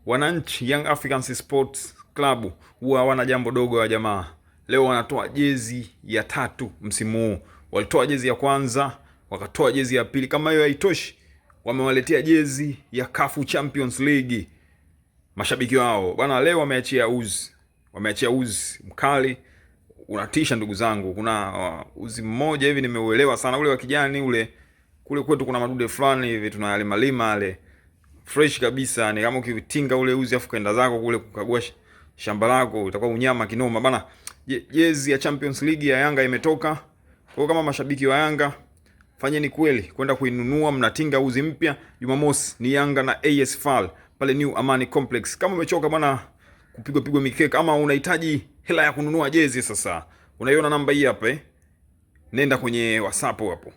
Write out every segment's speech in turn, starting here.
Wananchi Young Africans Sports Club huwa hawana jambo dogo wa jamaa. Leo wanatoa jezi ya tatu msimu huu. Walitoa jezi ya kwanza, wakatoa jezi ya pili. Kama hiyo haitoshi, wamewaletea jezi ya CAF Champions League mashabiki wao bana. Leo wameachia uzi, wameachia uzi mkali unatisha ndugu zangu. Kuna uzi mmoja hivi nimeuelewa sana, ule wa kijani ule. Kule kwetu kuna madude fulani hivi tunayalimalima yale fresh kabisa, ni kama ukitinga ule uzi afu kaenda zako kule kukagua shamba lako utakuwa unyama kinoma bana. Jezi ya Champions League ya Yanga imetoka. Kwa hiyo kama mashabiki wa Yanga fanyeni kweli kwenda kuinunua, mnatinga uzi mpya. Jumamosi ni Yanga na AS FAR pale New Amani Complex. Kama umechoka bwana kupigwa pigwa mikeka ama unahitaji hela ya kununua jezi, sasa unaiona namba hii hapa eh? Nenda kwenye WhatsApp hapo,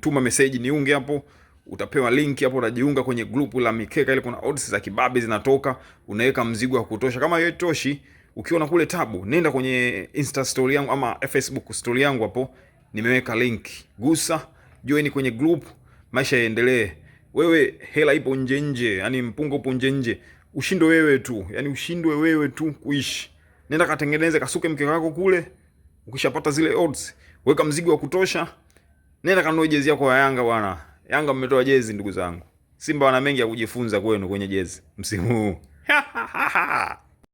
tuma message niunge hapo, utapewa link hapo, utajiunga kwenye group la mikeka ile. Kuna odds za kibabe zinatoka, unaweka mzigo wa kutosha. Kama hiyo toshi, ukiona kule tabu, nenda kwenye Insta story yangu ama Facebook story yangu hapo, nimeweka link, gusa join kwenye group, maisha yaendelee. Wewe hela ipo nje nje, yani mpungo upo nje nje, ushindwe wewe tu, yani ushindwe wewe tu kuishi. Nenda katengeneze, kasuke mkeka wako kule, ukishapata zile odds, weka mzigo wa kutosha, nenda kanunue jezi yako ya Yanga bwana. Yanga mmetoa jezi ndugu zangu. Simba wana mengi ya kujifunza kwenu kwenye jezi msimu huu.